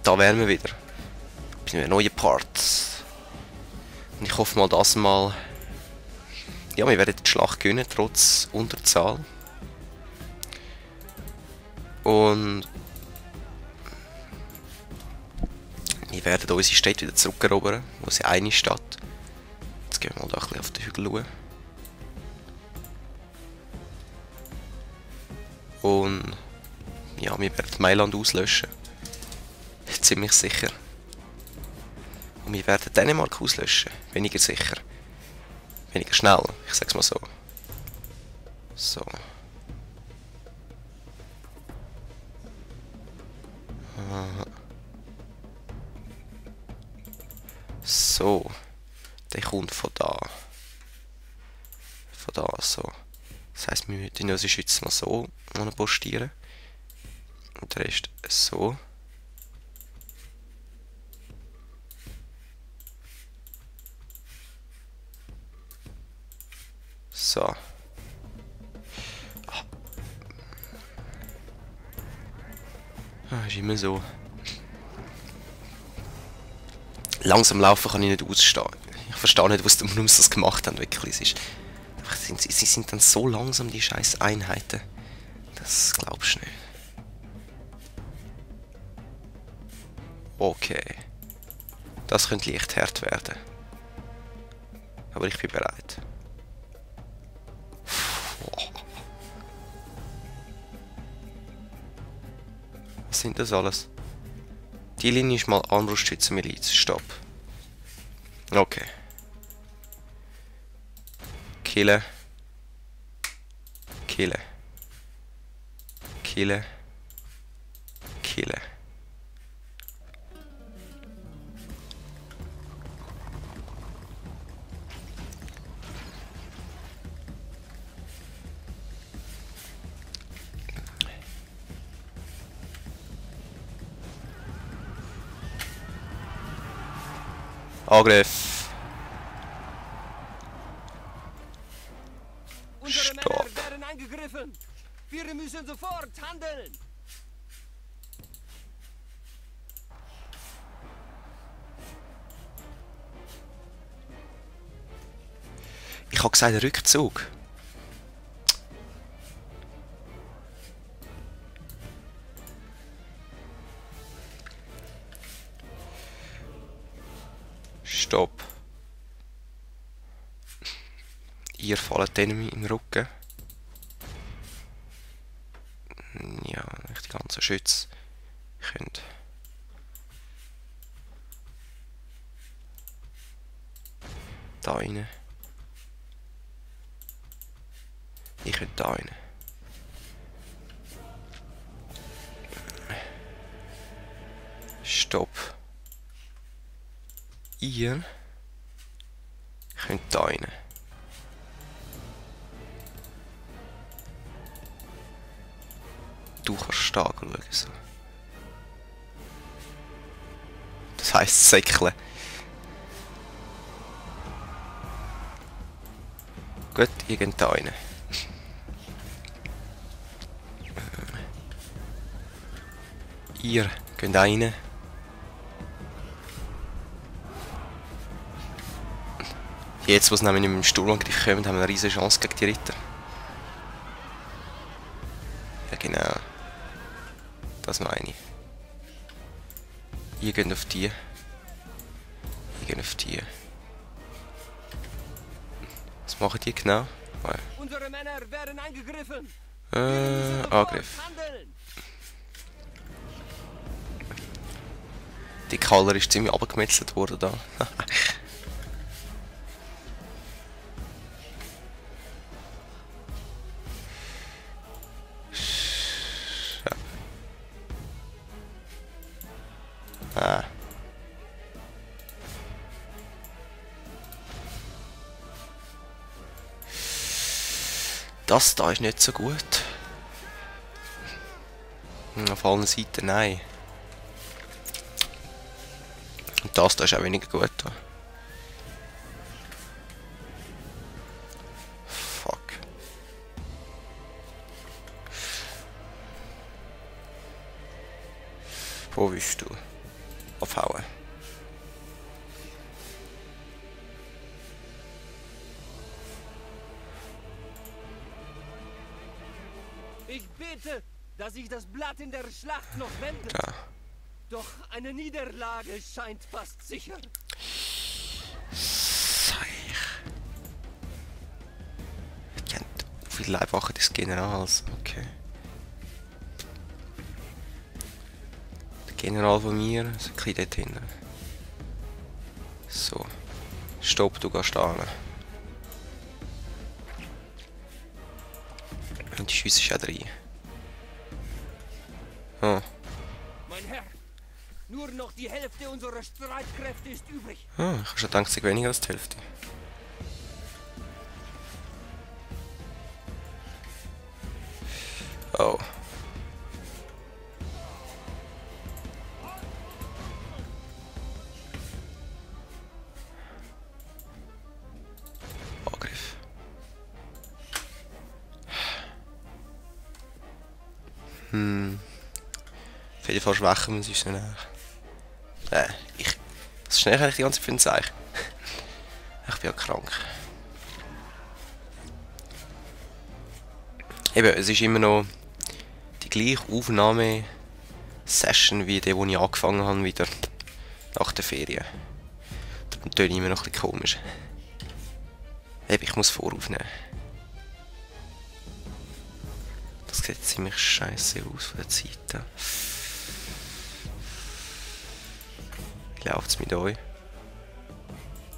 da wären wir wieder. Bei einem neuen Part. Und ich hoffe mal, dass mal... Ja, wir werden die Schlacht gewinnen, trotz Unterzahl. Und... wir werden unsere Städte wieder zurückerobern, wo sie eine Stadt. Jetzt gehen wir mal da ein bisschen auf den Hügel schauen. Und... ja, wir werden Mailand auslöschen. Ziemlich sicher. Und wir werden Dänemark auslöschen. Weniger sicher. Weniger schnell, ich sag's mal so. So. So. Der kommt von da. Von da, so. Das heisst, wir müssen unsere Schützen mal so postieren. Und der Rest so. So. Ist immer so. Langsam laufen kann ich nicht ausstehen. Ich verstehe nicht, warum sie das gemacht haben, wirklich. Sie sind dann so langsam, die scheiß Einheiten. Das glaubst du nicht. Okay. Das könnte leicht hart werden. Aber ich bin bereit. Was sind das alles? Die Linie ist mal Armbrustschützenmiliz. Stopp. Okay. Killen. Killen. Killen. Killen. Angriff. Unsere Männer werden angegriffen. Wir müssen sofort handeln. Ich habe gesagt, Rückzug. Stopp. Ihr fallt Enemy in den Rücken. Ja, nicht die ganzen Schütze. Könnt. Da rein. Ich könnt da rein. Stopp. Ihr könnt da rein. Du kannst stark schauen. So. Das heisst säckeln. Gut, ihr geht da rein. Ihr geht rein. Jetzt, wo sie nämlich nicht mit dem Sturmangriff kommen, haben wir eine riesige Chance gegen die Ritter. Ja, genau. Das meine ich. Ihr geht auf die. Ihr geht auf die. Was machen die genau? Oh, ja. Unsere Männer werden angegriffen. Angriff. Die Kaller ist ziemlich abgemetzelt worden da. Ah. Das da ist nicht so gut. Auf allen Seiten nein. Und das da ist auch weniger gut. Fuck. Wo bist du? abhauen. Ich bete, dass sich das Blatt in der Schlacht noch wendet. Ja. Doch eine Niederlage scheint fast sicher. Seich. Die haben viele Leibwachen des Generals. Okay. Der General von mir ist ein bisschen dort hinten. So. Stopp, du gehst da hin. Und die Schüsse ist auch drin. Oh. Mein Herr, nur noch die Hälfte unserer Streitkräfte ist übrig. Ah, ich habe schon gedacht, es sei weniger als die Hälfte. Oh. Angriff. Auf jeden Fall schwächer wir uns nicht. Was schnell kann ich die ganze Zeit für ein Zeichen? Ich bin ja krank. Eben, es ist immer noch die gleiche Aufnahme-Session wie die, die ich angefangen habe, wieder nach der Ferien. Darum töne ich immer noch ein bisschen komisch. Eben, ich muss voraufnehmen. Das sieht ziemlich scheiße aus von der Zeit her. Wie läuft es mit euch?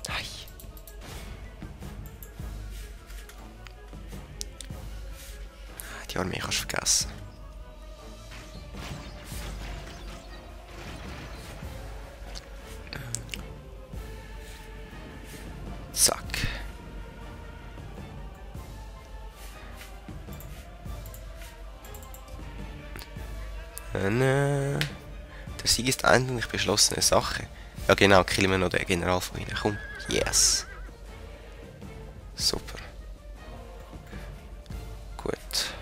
Nein. Die Armee kannst du vergessen. Zack. Der Sieg ist eigentlich beschlossene Sache. Ja genau, killen wir noch den General von ihnen. Komm. Yes. Super. Gut.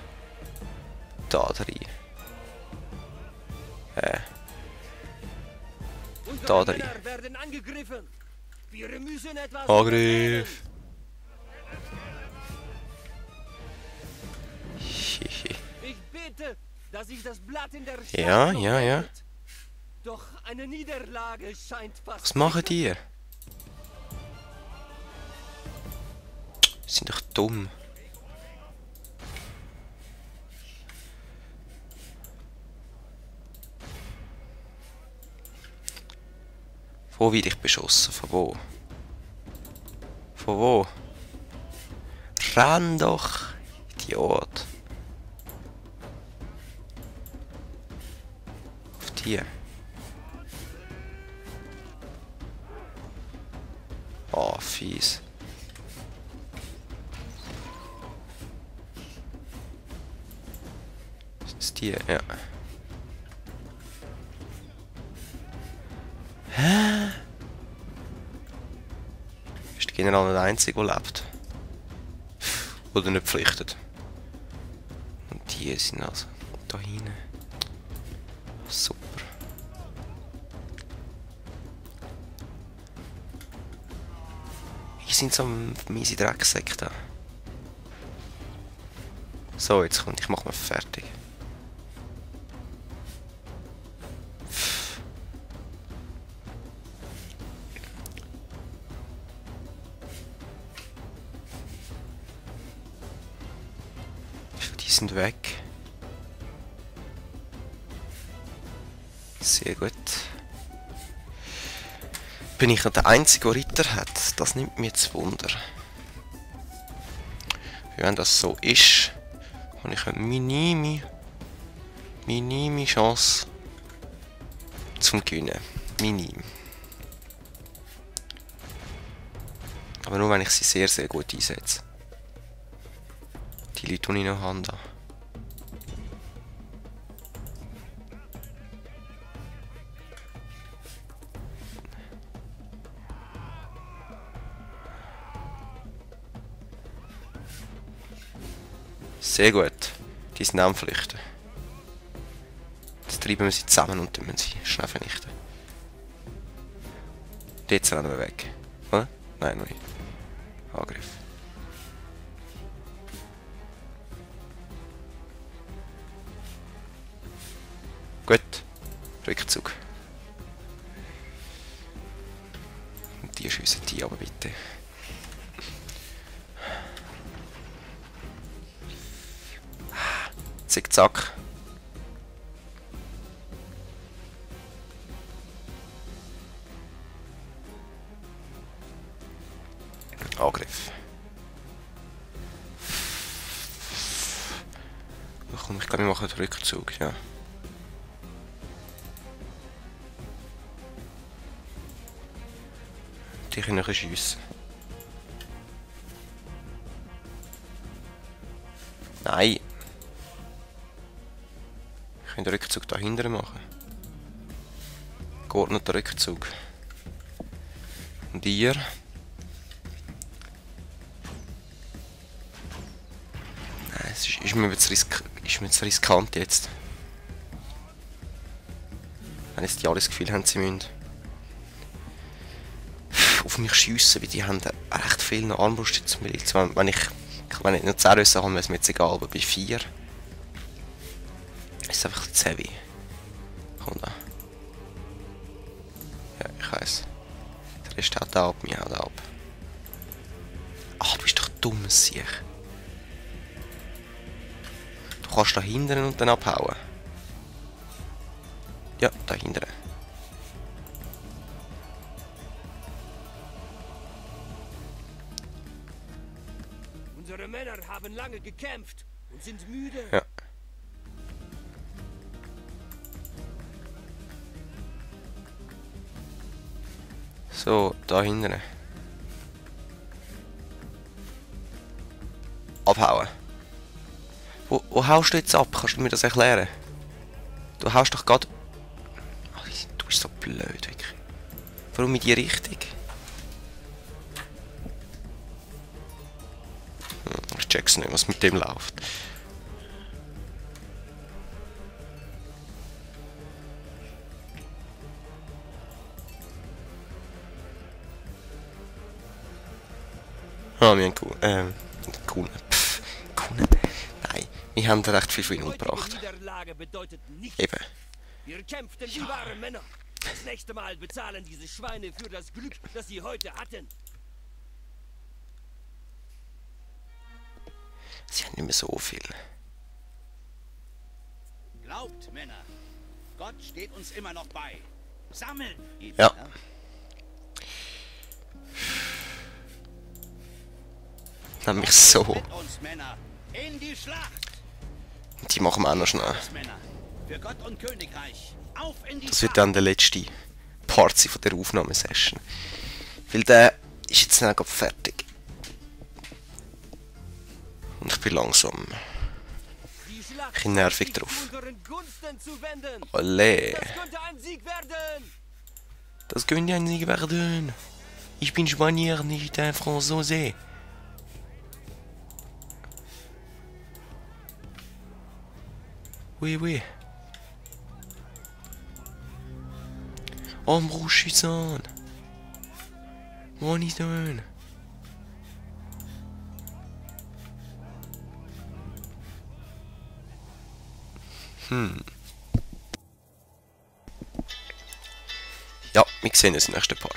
Da rein. Da Unsere rein. Männer werden angegriffen. Wir müssen etwas Angriff. Hihi. Ich bete, dass sich das Blatt in der Schlacht Ja, noch ja, ja. wendet. Doch eine Niederlage scheint fast Was machen sicher. die? Die sind doch dumm. Wo werde ich beschossen? Von wo? Von wo? Renn doch, Idiot. Auf die. Oh, fies. Ist die? Ja. Hä? Ist der General nicht der Einzige, der lebt? Oder nicht verpflichtet? Und die sind also da hinten. Super. Hier sind so miese Drecksäcke da. So, jetzt kommt, ich mach mal fertig. Die sind weg. Sehr gut. Bin ich noch der Einzige, der Ritter hat? Das nimmt mich jetzt Wunder. Wenn das so ist, habe ich eine minime Chance zum Gewinnen. Minim. Aber nur wenn ich sie sehr, sehr gut einsetze. Die Leute, die ich noch habe. Sehr gut. Die sind am Flüchten. Jetzt treiben wir sie zusammen und dann müssen sie schnell vernichten. Jetzt rennen wir weg. Oder? Nein, noch nicht. Angriff. Gut. Rückzug. Und die schiessen die aber bitte. Zickzack. Angriff. Komm, ich glaube, wir machen den Rückzug, ja. Die können noch schiessen. Nein. Ich kann den Rückzug dahinter machen. Geordneter Rückzug. Und ihr? Nein, es ist mir zu riskant jetzt. Wenn jetzt die alle das Gefühl haben, sie müssen auf mich schiessen, weil die haben recht viel Armbruststützenmiliz. Wenn ich nur 10 Rösser habe, wäre es mir jetzt egal, aber bei 4 ist es einfach zu heavy. Komm da. Ja, ich weiss. Der Rest haut ab, mir haut ab. Ach, du bist doch dummes Siech. Du kannst da hindern und dann abhauen. Ja, da hindern. Unsere Männer haben lange gekämpft und sind müde. Ja. So, da hinten. Abhauen. Wo haust du jetzt ab? Kannst du mir das erklären? Du haust doch gerade... Du bist so blöd, wirklich. Warum in die Richtung? Ich check's nicht, was mit dem läuft. Ah, wir haben Kuhn. Kuhn. Nein, wir haben recht viel für ihn umgebracht. Eben. Wir kämpften wie wahre Männer. Das nächste Mal bezahlen diese Schweine für das Glück, das sie heute hatten. Sie haben nicht mehr so viel. Glaubt, Männer, Gott steht uns immer noch bei. Sammeln! Ja. Nämlich so. Mit uns, Männer, in die Schlacht! Die machen wir auch noch schnell. Männer, für Gott und Königreich, auf in die Das wird dann der letzte Part sein von der Aufnahmesession. Weil der ist jetzt dann gerade fertig. Und ich bin langsam ein bisschen nervig drauf. Olé. Das könnte ein Sieg werden. Das könnte ein Sieg werden. Ich bin Spanier, nicht ein Franzose. Oui, oui. Armbrustschützen. Monitor. Ja, wir sehen uns im nächsten Part.